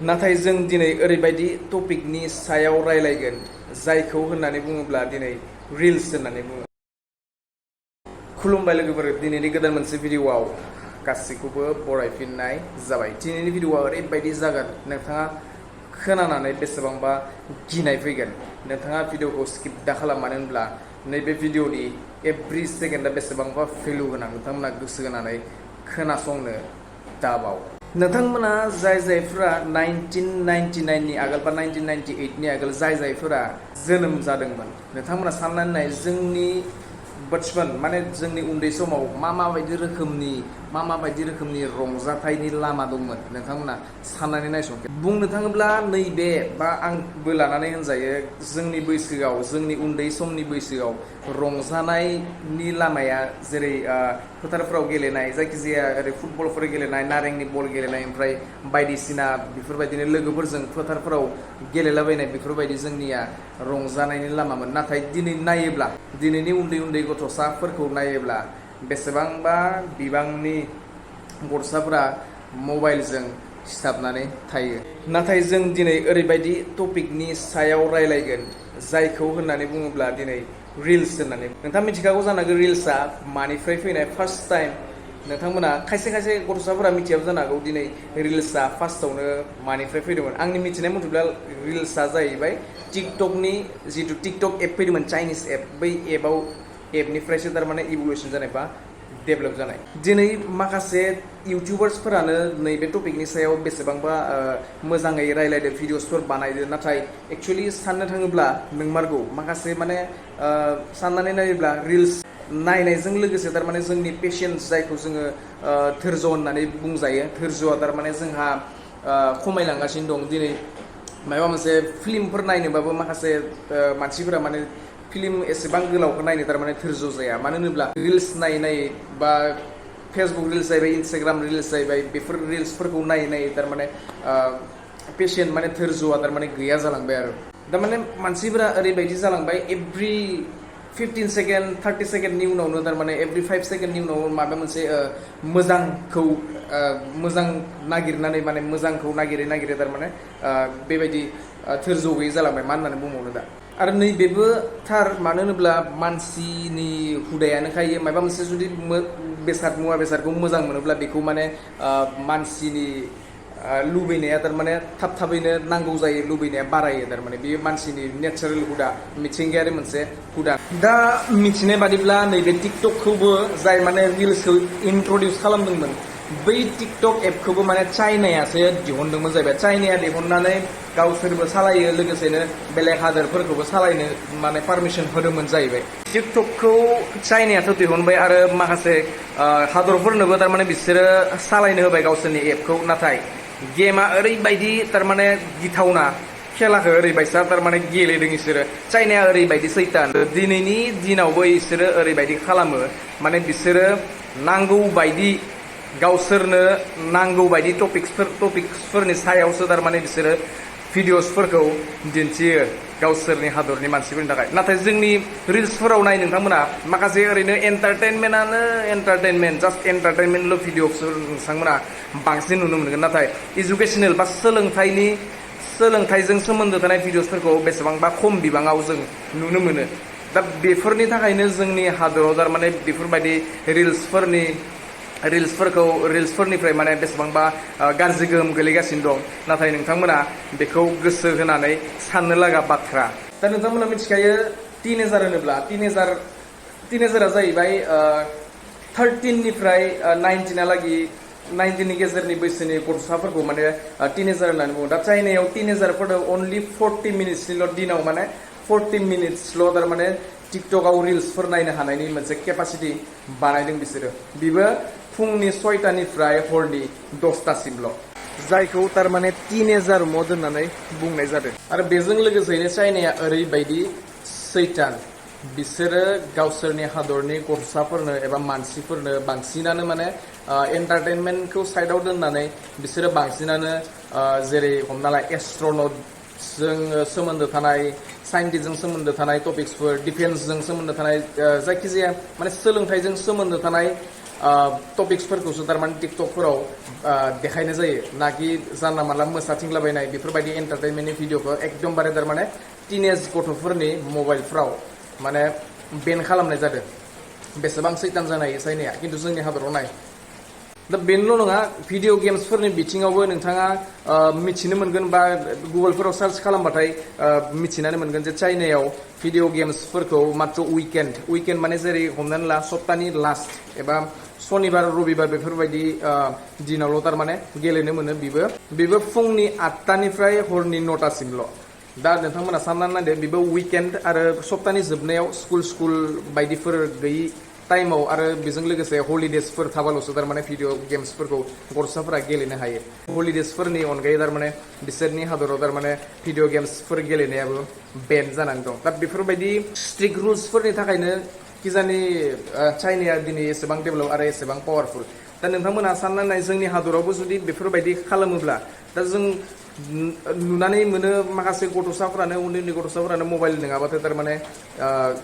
नाथाय जों दिनै ओरैबायदि टपिकनि सायाव रायलायगोन जायखौ होननानै बुङोब्ला दिनै रिल्स होननानै बुङो। खुलुमबाय लोगोफोर, दिनैनि गोदान मोनसे भिडिअआव गासैखौबो बरायफिननाय जाबाय। दिनैनि भिडिअआ ओरैबायदि जागोन, नोंथाङा खोनानानै बेसेबांबा गिनाय फैगोन। नोंथाङा भिडिअखौ स्किप दा खालाम, मानो होनब्ला नैबे भिडिअनि एभ्रि सेकेन्डआ बेसेबांबा भेलु गोनां। नोंथांमोना गोसो होनानै खोनासंनो दाबाव। नोंथांमोना जायफोरा 1999 नि आगोल बा 1998 नि आगोल जायफोरा जोनोम जादोंमोन, नोंथांमोना साननानै नाय जोंनि बचपन माने जोंनि उन्दै समाव माबायदि रोखोमनि रंजाथाइनि लामा दंमोन, नोंथांमोना साननानै नायसं। बुंनो थाङोब्ला नैबे बा आंबो लानानै होनजायो, जोंनि बैसोआव, जोंनि उन्दै समनि बैसोआव रंजानायनि लामाया जेरै फोथारफोराव गेलेनाय, जायखिजाया ओरै फुटबलफोर गेलेनाय, नारेंनि बल गेलेनाय, ओमफ्राय बायदिसिना बेफोरबायदिनो लोगोफोरजों फोथारफोराव गेलेलाबायनाय, बेफोरबायदि जोंनिया रंजानायनि लामामोन। नाथाय दिनै नायोब्ला, दिनैनि उन्दै गथ'साफोरखौ नायोब्ला बेसेबांबा बिबांनि गथ'साफोरा मबाइलजों सिथाबनानै थायो। नाथाय जों दिनै ओरैबायदि टपिकनि सायाव रायलायगोन जायखौ होननानै बुङोब्ला दिनै रिल्स होननानै। नोंथाङा मिथिखागौ जानो हागौ रिल्सआ मानिफ्राय फैनाय। फार्स्ट टाइम नोंथांमोना खायसे गथ'साफोरा मिथियाबो जानो हागौ दिनै रिल्सआ फार्स्टआवनो मानिफ्राय फैदोंमोन। आंनि मिथिनाय मथेब्ला रिल्सआ जाहैबाय टिकटकनि जिथु टिकटक एप फैदोंमोन, चाइनिस एप, बै एपनिफ्रायसो थारमाने इभुलुसन जानाय बा डेभेलप जानाय। दिनै माखासे इउटिउबार्सफोरानो नैबे टपिकनि सायाव बेसेबांबा मोजाङै रायलायदो, भिडिअसफोर बानायदो। नाथाय एक्सुवेलि साननो थाङोब्ला नोंमारगौ, माखासे माने साननानै नायोब्ला रिल्स नायनायजों लोगोसे थारमाने जोंनि पेशेन्स, जायखौ जोङो धोर्ज होननानै बुंजायो, धोर्जआ थारमाने जोंहा खमायलांगासिनो दं। दिनै माबा मोनसे फिल्मफोर नायनोबाबो माखासे मानसिफोरा माने फिल्म एसेबां गोलावखौ नायनो थारमाने धोर्ज जाया। मानो होनोब्ला रिल्स नायै बा फेसबुक रिल्स जाहैबाय, इन्सटाग्राम रिल्स जाहैबाय, बेफोर रिल्सफोरखौ नायै थारमाने पेशेन्ट माने धोर्जआ थारमाने गैया जालांबाय आरो। थारमाने मानसिफोरा ओरैबायदि जालांबाय, एभ्रि 15 सेकेन्ड 30 सेकेन्डनि उनावनो थारमाने एभ्रि 5 सेकेन्डनि उनाव माबा मोनसे मोजां नागिरनानै, माने मोजांखौ नागिरै थारमाने बेबायदि धोर्ज गैयै जालांबाय। मा होननानै बुंबावनो दा। आरो नैबेबो थार, मानो होनोब्ला मानसिनि हुदायानोखायो, माबा मोनसे जुदि मुवा बेसादखौ मोजां मोनोब्ला बेखौ माने मानसिनि लुबैनाया थारमाने थाबैनो नांगौ जायो, लुबैनाया बारायो। थारमाने बेयो मानसिनि नेचारेल हुदा, मिथिंगायारि मोनसे हुदा। दा मिथिनाय बादिब्ला नैबे टिकटकखौबो जाय माने रिल्सखौ इन्ट्रडिउस खालामदोंमोन, बै टिकटक एपखौबो माने चाइनायासो दिहुनदोंमोन जाहैबाय। चाइनाया दिहुननानै गावसोरबो सालायो, लोगोसेनो बेलेग हादोरफोरखौबो सालायनो माने पारमिसन होदोंमोन जाहैबाय। टिकटकखौ चाइनायाथ' दिहुनबाय आरो माखासे हादरफोरनोबो थारमाने बिसोरो सालायनो होबाय गावसोरनि एपखौ। नाथाय गेमा ओरैबायदि थारमाने गिथावना, खेलाखौ ओरैबायसा थारमाने गेलेदों इसोरो। चाइनाया ओरैबायदि सैतान, दिनैनि दिनावबो इसोरो ओरैबायदि खालामो, माने बिसोरो नांगौ बायदि गावसोरनो नांगौ बायदि टपिक्सफोरनि सायावसो थारमाने बिसोरो भिडिअसफोरखौ दिन्थियो गावसोरनि हादरनि मानसिफोरनि थाखाय। नाथाय जोंनि रिल्सफोराव नाय नोंथांमोना, माखासे ओरैनो एन्टारटेनमेन्ट जास्ट एन्टारटेनमेन्टल' भिडिअफोर नोंथांमोना बांसिन नुनो मोनगोन। नाथाय इडुकेसनेल बा सोलोंथाइजों सोमोन्दो थानाय भिडिअसफोरखौ बेसेबांबा खम बिबाङाव जों नुनो मोनो। दा बेफोरनि थाखायनो जोंनि हादराव थारमाने बेफोरबायदि रिल्सफोरनिफ्राय माने बेसेबांबा गाज्रि गोहोम गोलैगासिनो दं। नाथाय नोंथांमोना बेखौ गोसो होनानै साननो लागा बाथ्रा। दा नोंथांमोना मिथिखायो, टिनेजार होनोब्ला टिनेजारा जाहैबाय 13 निफ्राय 19 नि गेजेरनि बैसोनि गथ'साफोरखौ माने टिनेजार होननानै बुङो। दा चाइनायाव टिनेजारफोरनो अनलि 40 मिनिट्सनिल' दिनाव माने 40 मिनिट्सल' थारमाने टिकटकआव रिल्सफोर नायनो हानायनि मोनसे केपासिटि बानायदों बिसोरो। बेबो फुंनि 6टानिफ्राय हरनि 10टासिमल', जायखौ थारमाने टिनेजार मड होननानै बुंनाय जादों। आरो बेजों लोगोसेनो चाइनाया ओरैबायदि सैतान, बिसोरो गावसोरनि हादरनि गथ'साफोरनो एबा मानसिफोरनो बांसिनानो माने एन्टारटेनमेन्टखौ साइडआव दोननानै बिसोरो बांसिनानो जेरै हमना ला एस्ट्रन'टजों सोमोन्दो थानाय, साइन्टिस्टजों सोमोन्दो थानाय टपिक्सफोर, डिफेन्सजों सोमोन्दो थानाय, जायखिजाया माने सोलोंथाइजों सोमोन्दो थानाय टपिक्सफोरखौसो थारमाने टिकटकफोराव देखायनाय जायो नाकि जानला मानला मोसाथिंलाबायनाय बेफोरबायदि एन्टारटेनमेन्टनि भिडिअखौ एकदमबारे थारमाने टिनेज गथ'फोरनि मबाइलफ्राव माने बेन खालामनाय जादों बेसेबां सैतान जानो हायो चाइनाया खिन्थु जोंनि हादराव नाय दा बेनोल' नङा भिडिअ गेम्सफोरनि बिथिङावबो नोंथाङा मिथिनो मोनगोन बा गुगोलफोराव सार्च खालामबाथाय मिथिनानै मोनगोन जे चाइनायाव भिडिअ गेम्सफोरखौ मात्र उइकेन्ड माने जेरै हमनानै ला सप्तानि लास्ट एबा शनिबार रबिबार बेफोरबायदि दिनावल' थारमाने गेलेनो मोनो बेबो फुंनि 8टानिफ्राय हरनि 9टासिमल' दा नोंथांमोना साननानै नायदो बेबो उइकेन्ड आरो सप्तानि जोबनायाव स्कुल बायदिफोर गैयि टाइमाव आरो बेजों लोगोसे हलिडेजफोर थाबाल'सो थारमाने भिडिअ गेम्सफोरखौ गथ'साफोरा गेलेनो हायो हलिडेजफोरनि अनगायै थारमाने बिसोरनि हादराव थारमाने भिडिअ गेम्सफोर गेलेनायाबो बेन जानानै दं दा बेफोरबायदि स्ट्रिक्ट रुल्सफोरनि थाखायनो किजानि चाइनाया दिनै एसेबां डेभेलप आरो एसेबां पावारफुल दा नोंथांमोना साननानै नाय जोंनि हादरावबो जुदि बेफोरबायदि खालामोब्ला दा जों नुनानै मोनो माखासे गथ'साफोरानो उन्दै गथ'साफोरानो मबाइल नङाबाथाय थारमाने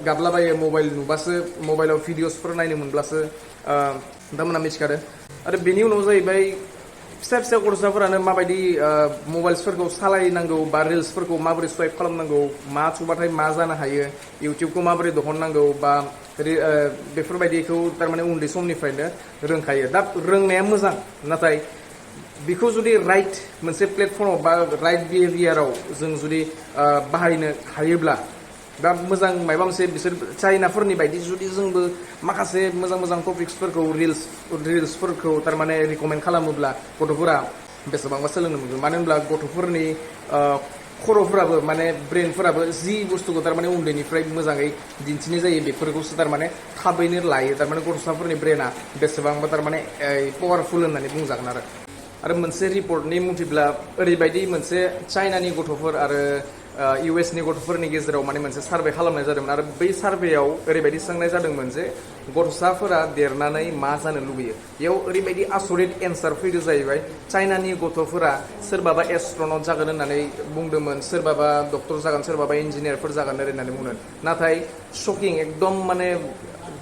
गाबलाबायो मबाइल नुबासो मबाइलाव भिडिअसफोर नायनो मोनब्लासो नोंथांमोना मिथिखादो आरो बेनि उनाव जाहैबाय फिसा गथ'साफोरानो माबायदि मबाइल्सफोरखौ सालायनांगौ बा रिल्सफोरखौ माबोरै स्वाइप खालामनांगौ मा थुबाथाय मा जानो हायो इउटिउबखौ माबोरै दिहुननांगौ बा बेफोरबायदिखौ थारमाने उन्दै समनिफ्रायनो रोंखायो दा रोंनाया मोजां नाथाय बेखौ जुदि राइट मोनसे प्लेटफर्माव बा राइट बिहेभियाराव जों जुदि बाहायनो हायोब्ला दा मोजां माबा मोनसे बिसोर चाइनाफोरनि बायदि जुदि जोंबो माखासे मोजां टपिक्सफोरखौ रिल्सफोरखौ थारमाने रिकमेन्ड खालामोब्ला गथ'फोरा बेसेबांबा सोलोंनो मोनगोन मानो होनब्ला गथ'फोरनि खर'फोराबो माने ब्रेनफोराबो जि बुस्थुखौ थारमाने उन्दैनिफ्राय मोजाङै दिन्थिनाय जायो बेफोरखौसो थारमाने थाबैनो लायो थारमाने गथ'साफोरनि ब्रेना बेसेबांबा थारमाने पावारफुल होननानै बुंजागोन आरो मोनसे रिपर्टनि मथेब्ला ओरैबायदि मोनसे चाइनानि गथ'फोर आरो इउएसनि गथ'फोरनि गेजेराव माने मोनसे सार्भे खालामनाय जादोंमोन आरो बै सार्भेयाव ओरैबायदि सोंनाय जादोंमोन जे गथ'साफोरा देरनानै मा जानो लुबैयो बेयाव ओरैबायदि आसरित एन्सार फैदो जाहैबाय चाइनानि गथ'फोरा सोरबाबा एस्ट्रनट जागोन होननानै बुंदोंमोन सोरबाबा डक्टर जागोन सोरबाबा इन्जिनियारफोर जागोन होननानै बुंदों नाथाय शकिं एकदम माने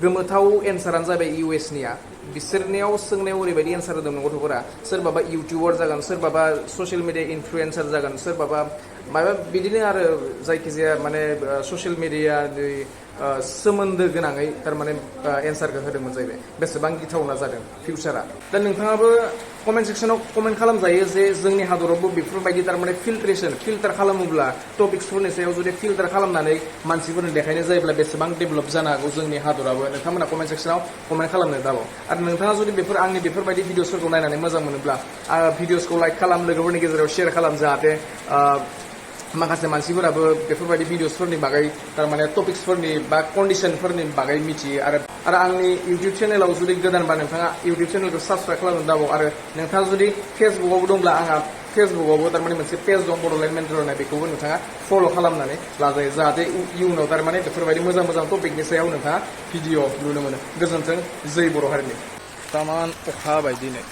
गोमोथाव एन्सारानो जाबाय इउएसनिया बिसोरनियाव सोंनायाव ओरैबायदि एन्सार होदोंमोन गथ'फोरा सोरबाबा इउटिउबार जागोन सोरबाबा ससियेल मिडिया इनफ्लुएन्सार जागोन सोरबाबा माबा बिदिनो आरो जायखिजाया माने ससियेल मिडियानि सोमोन्दो गोनाङै थारमाने एन्सारखौ होदोंमोन जाहैबाय बेसेबां गिथावना जादों फिउचारा दा नोंथाङाबो कमेन्ट सेक्सनाव कमेन्ट खालामजायो जे जोंनि हादरावबो बेफोरबायदि थारमाने फिल्टार खालामोब्ला टपिक्सफोरनि सायाव जुदि फिल्टार खालामनानै मानसिफोरनो देखायनाय जायोब्ला बेसेबां डेभेलप जानो हागौ जोंनि हादराबो नोंथांमोना कमेन्ट सेक्सनाव कमेन्ट खालामनो दाबाव आरो नोंथाङा जुदि आंनि बेफोरबायदि भिडिअसफोरखौ नायनानै मोजां मोनोब्ला भिडिअसखौ लाइक खालाम लोगोफोरनि गेजेराव शेयार खालाम जाहाथे माखासे मानसिफोराबो बेफोरबायदि भिडिअसफोरनि बागै थारमाने टपिक्सफोरनि बा कन्डिशनफोरनि बागै मिथियो आरो आंनि इउटिउब चेनेलाव जुदि गोदानबा नोंथाङा इउटिउब चेनेलखौ साबस्क्राइब खालामनो दाबाव आरो नोंथाङा जुदि फेसबुकआवबो दंब्ला आंहा फेसबुकआवबो थारमाने मोनसे पेज दं बड'लेण्ड मेन्टर होननाय बेखौबो नोंथाङा फल' खालामनानै लाजायो जाहाथे इयुनाव थारमाने बेफोरबायदि मोजां टपिकनि सायाव नोंथाङा भिडिअ नुनो मोनो गोजोन्थों जै बर' हारिनि तामान अखा बायदिनो